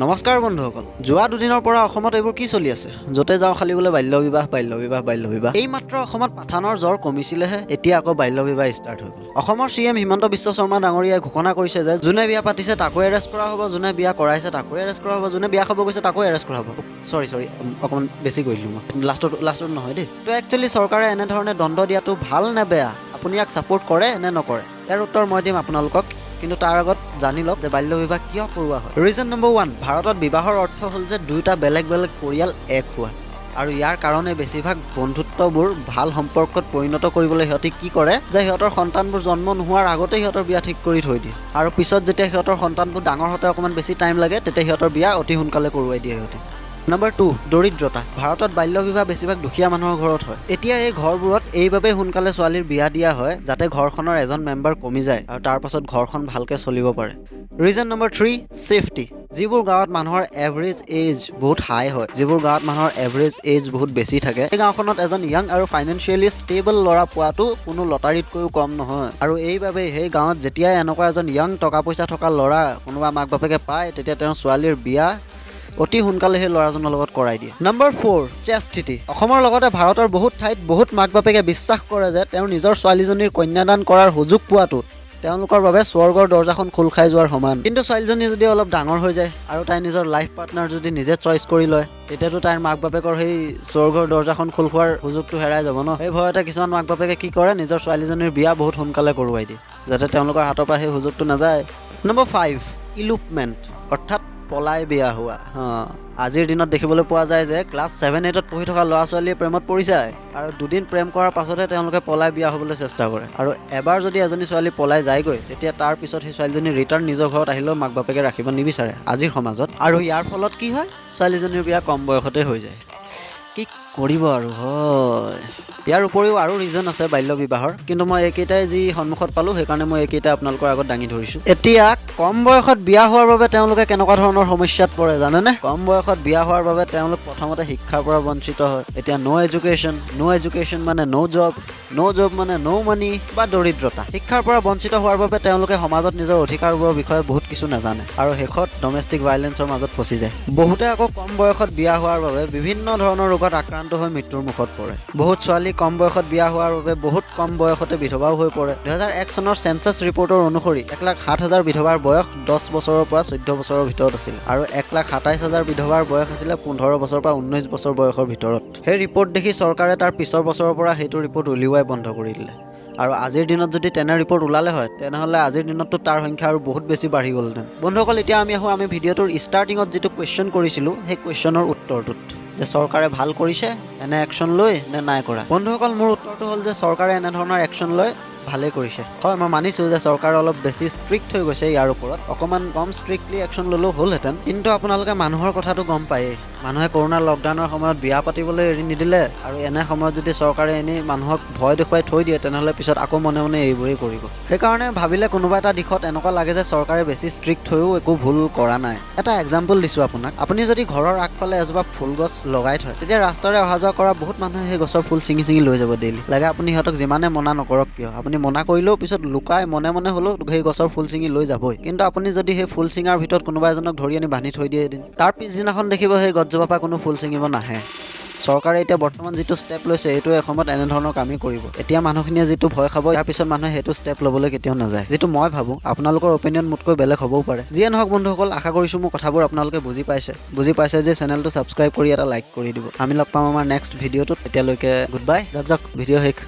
নমস্কাৰ বন্ধুসকল, যোৱা দুদিনৰ পৰা অসমত এইবোৰ কি চলি আছে? য'তে যাওঁ খালি বোলে বাল্য বিবাহ, বাল্য বিবাহ, বাল্য বিবাহ। এই মাত্ৰ অসমত পাঠানৰ জ্বৰ কমিছিলেহে, এতিয়া আকৌ বাল্য বিবাহ ষ্টাৰ্ট হৈ গ'ল। অসমৰ চি এম হিমন্ত বিশ্ব শৰ্মা ডাঙৰীয়াই ঘোষণা কৰিছে যে যোনে বিয়া পাতিছে তাকো এৰেষ্ট কৰা হ'ব, যোনে বিয়া কৰাইছে তাকো এৰেষ্ট কৰা হ'ব, যোনে বিয়া খাব গৈছে তাকো এৰেষ্ট কৰা হ'ব। চৰি চৰি, অকণমান বেছি কৰি দিলোঁ মই, লাষ্টত নহয় দেই। তো একচুৱেলি চৰকাৰে এনেধৰণে দণ্ড দিয়াটো ভাল নে বেয়া? আপুনি ইয়াক ছাপোৰ্ট কৰে নে নকৰে? ইয়াৰ উত্তৰ মই দিম আপোনালোকক, কিন্তু তাৰ আগত জানি লওক যে বাল্য বিবাহ কিয় কৰোৱা হয়। ৰিজন নম্বৰ 1, ভাৰতত বিবাহৰ অৰ্থ হ'ল যে দুয়োটা বেলেগ বেলেগ পৰিয়াল এক হোৱা, আৰু ইয়াৰ কাৰণে বেছিভাগ বন্ধুত্ববোৰ ভাল সম্পৰ্কত পৰিণত কৰিবলৈ সিহঁতে কি কৰে যে সিহঁতৰ সন্তানবোৰ জন্ম নোহোৱাৰ আগতে সিহঁতৰ বিয়া ঠিক কৰি থৈ দিয়ে, আৰু পিছত যেতিয়া সিহঁতৰ সন্তানবোৰ ডাঙৰ হওঁতে অকণমান বেছি টাইম লাগে তেতিয়া সিহঁতৰ বিয়া অতি সোনকালে কৰোৱাই দিয়ে সিহঁতে। নম্বৰ 2, দৰিদ্ৰতা। ভাৰতত বাল্য বিবাহ বেছিভাগ দুখীয়া মানুহৰ ঘৰত হয়। এতিয়া এই ঘৰবোৰত এইবাবেই সোনকালে ছোৱালীৰ বিয়া দিয়া হয় যাতে ঘৰখনৰ এজন মেম্বাৰ কমি যায় আৰু তাৰ পাছত ঘৰখন ভালকৈ চলিব পাৰে। Reason number 3, safety. যিবোৰ গাঁৱত মানুহৰ এভাৰেজ এজ বহুত হাই হয়, যিবোৰ গাঁৱত মানুহৰ এভাৰেজ এজ বহুত বেছি থাকে, সেই গাঁওখনত এজন য়াং আৰু ফাইনেন্সিয়েলি ষ্টেবল ল'ৰা পোৱাটো কোনো লটাৰীতকৈও কম নহয়। আৰু এইবাবেই সেই গাঁৱত যেতিয়াই এনেকুৱা এজন য়াং টকা পইচা থকা ল'ৰা কোনোবা মাক বাপেকে পায়, তেতিয়া তেওঁৰ ছোৱালীৰ বিয়া অতি সোনকালে সেই ল'ৰাজনৰ লগত কৰাই দিয়ে। নম্বৰ 4, চেষ্টিটি। অসমৰ লগতে ভাৰতৰ বহুত ঠাইত বহুত মাক বাপেকে বিশ্বাস কৰে যে তেওঁৰ নিজৰ ছোৱালীজনীৰ কন্যাদান কৰাৰ সুযোগ পোৱাটো তেওঁলোকৰ বাবে স্বৰ্গৰ দৰ্জাখন খোল খাই যোৱাৰ সমান। কিন্তু ছোৱালীজনী যদি অলপ ডাঙৰ হৈ যায় আৰু তাই নিজৰ লাইফ পাৰ্টনাৰ যদি নিজে চইচ কৰি লয়, তেতিয়াতো তাইৰ মাক বাপেকৰ সেই স্বৰ্গৰ দৰ্জাখন খোল খোৱাৰ সুযোগটো হেৰাই যাব ন। সেই ভয়তে কিছুমান মাক বাপেকে কি কৰে, নিজৰ ছোৱালীজনীৰ বিয়া বহুত সোনকালে কৰোৱাই দিয়ে যাতে তেওঁলোকৰ হাতৰ পৰা সেই সুযোগটো নাযায়। নম্বৰ 5, ইলুপমেণ্ট, অৰ্থাৎ পলাই বিয়া হোৱা। আজিৰ দিনত দেখিবলৈ পোৱা যায় যে ক্লাছ 7 8ত পঢ়ি থকা ল'ৰা ছোৱালীয়ে প্ৰেমত পৰি যায় আৰু দুদিন প্ৰেম কৰাৰ পাছতহে তেওঁলোকে পলাই বিয়া হ'বলৈ চেষ্টা কৰে। আৰু এবাৰ যদি এজনী ছোৱালী পলাই যায়গৈ, তেতিয়া তাৰ পিছত সেই ছোৱালীজনী ৰিটাৰ্ণ নিজৰ ঘৰত আহিলেও মাক বাপেকে ৰাখিব নিবিচাৰে আজিৰ সমাজত। আৰু ইয়াৰ ফলত কি হয়, ছোৱালীজনীৰ বিয়া কম বয়সতে হৈ যায়। কি কৰিব আৰু হয়। ইয়াৰ উপৰিও আৰু ৰিজন আছে বাল্য বিবাহৰ, কিন্তু মই এইকেইটাই যি সন্মুখত পালোঁ সেইকাৰণে মই এইকেইটাই আপোনালোকৰ আগত দাঙি ধৰিছোঁ। এতিয়া কম বয়সত বিয়া হোৱাৰ বাবে তেওঁলোকে কেনেকুৱা ধৰণৰ সমস্যাত পৰে জানেনে? কম বয়সত বিয়া হোৱাৰ বাবে তেওঁলোক প্ৰথমতে শিক্ষাৰ পৰা বঞ্চিত হয়। এতিয়া ন' এডুকেশ্যন, ন' এডুকেশ্যন মানে ন' জব, ন' জব মানে ন' মানি বা দৰিদ্ৰতা। শিক্ষাৰ পৰা বঞ্চিত হোৱাৰ বাবে তেওঁলোকে সমাজত নিজৰ অধিকাৰবোৰৰ বিষয়ে বহুত কিছু নাজানে আৰু শেষত ডমেষ্টিক ভাইলেঞ্চৰ মাজত ফচি যায়। বহুতে আকৌ কম বয়সত বিয়া হোৱাৰ বাবে বিভিন্ন ধৰণৰ ৰোগত আক্ৰান্ত হৈ মৃত্যুৰ মুখত পৰে। বহুত ছোৱালী কম বয়সত বিয়া হোৱাৰ বাবে বহুত কম বয়সতে বিধৱাও হৈ পৰে। 2001 চনৰ চেঞ্চাছ ৰিপৰ্টৰ অনুসৰি 1,07,000 বিধৱাৰ বয়স 10 বছৰৰ পৰা 14 বছৰৰ ভিতৰত আছিল আৰু 1,27,000 বিধৱাৰ বয়স আছিলে 15 বছৰৰ পৰা 19 বছৰ বয়সৰ ভিতৰত। সেই ৰিপৰ্ট দেখি চৰকাৰে তাৰ পিছৰ বছৰৰ পৰা সেইটো ৰিপৰ্ট উলিওৱাই বন্ধ কৰি দিলে। আৰু আজিৰ দিনত যদি তেনে ৰিপৰ্ট ওলালে হয়, তেনেহ'লে আজিৰ দিনততো তাৰ সংখ্যা আৰু বহুত বেছি বাঢ়ি গ'লহেঁতেন। বন্ধুসকল, এতিয়া আমি আহোঁ আমি ভিডিঅ'টোৰ ষ্টাৰ্টিঙত যিটো কুৱেশ্যন কৰিছিলোঁ সেই কুৱেশ্যনৰ উত্তৰটোত, যে চৰকাৰে ভাল কৰিছে এনে একশ্যন লৈ নে নাই কৰা। বন্ধুসকল, মোৰ উত্তৰটো হ'ল যে চৰকাৰে এনেধৰণৰ একশ্যন লৈ ভালেই কৰিছে। হয়, মই মানিছোঁ যে চৰকাৰে অলপ বেছি ষ্ট্ৰিক্ট হৈ গৈছে ইয়াৰ ওপৰত, অকণমান কম ষ্ট্ৰিক্টলি একশ্যন ল'লেও হ'লহেঁতেন। কিন্তু আপোনালোকে মানুহৰ কথাটো গম পায়েই, মানুহে কৰোণা লকডাউনৰ সময়ত বিয়া পাতিবলৈ এৰি নিদিলে, আৰু এনে সময়ত যদি চৰকাৰে এনেই মানুহক ভয় দেখুৱাই থৈ দিয়ে, তেনেহ'লে পিছত আকৌ মনে মনে এইবোৰেই কৰিব। সেইকাৰণে ভাবিলে কোনোবা এটা দিশত এনেকুৱা লাগে যে চৰকাৰে বেছি ষ্ট্ৰিক্ট হৈও একো ভুল কৰা নাই। এটা এক্সাম্পল দিছোঁ আপোনাক, আপুনি যদি ঘৰৰ আগফালে এজোপা ফুল গছ লগাই থয়, তেতিয়া ৰাস্তাৰে অহা যোৱা কৰা বহুত মানুহে সেই গছৰ ফুল ছিঙি ছিঙি লৈ যাব ডেইলি। লাগে আপুনি সিহঁতক যিমানে মনা নকৰক কিয়, আপুনি মনা কৰিলেও পিছত লুকাই মনে মনে হ'লেও সেই গছৰ ফুল ছিঙি লৈ যাবই। কিন্তু আপুনি যদি সেই ফুল ছিঙাৰ ভিতৰত কোনোবা এজনক ধৰি আনি বান্ধি থৈ দিয়ে এদিন, তাৰ পিছদিনাখন দেখিব সেই গছজোপাৰ পৰা কোনো ফুল ছিঙিব নাহে। চৰকাৰে এতিয়া বৰ্তমান যিটো ষ্টেপ লৈছে এইটো এসময়ত এনেধৰণৰ কামেই কৰিব। এতিয়া মানুহখিনিয়ে যিটো ভয় খাব, ইয়াৰ পিছত মানুহে সেইটো ষ্টেপ ল'বলৈ কেতিয়াও নাযায়, যিটো মই ভাবোঁ। আপোনালোকৰ অপিনিয়ন মোতকৈ বেলেগ হ'বও পাৰে। যিয়ে নহওক বন্ধুসকল, আশা কৰিছোঁ মোৰ কথাবোৰ আপোনালোকে বুজি পাইছে। বুজি পাইছে যে চেনেলটো ছাবস্ক্ৰাইব কৰি এটা লাইক কৰি দিব। আমি লগ পাম আমাৰ নেক্সট ভিডিঅ'টোত। এতিয়ালৈকে গুড বাই। যাওক যাওক, ভিডিঅ' শেষ।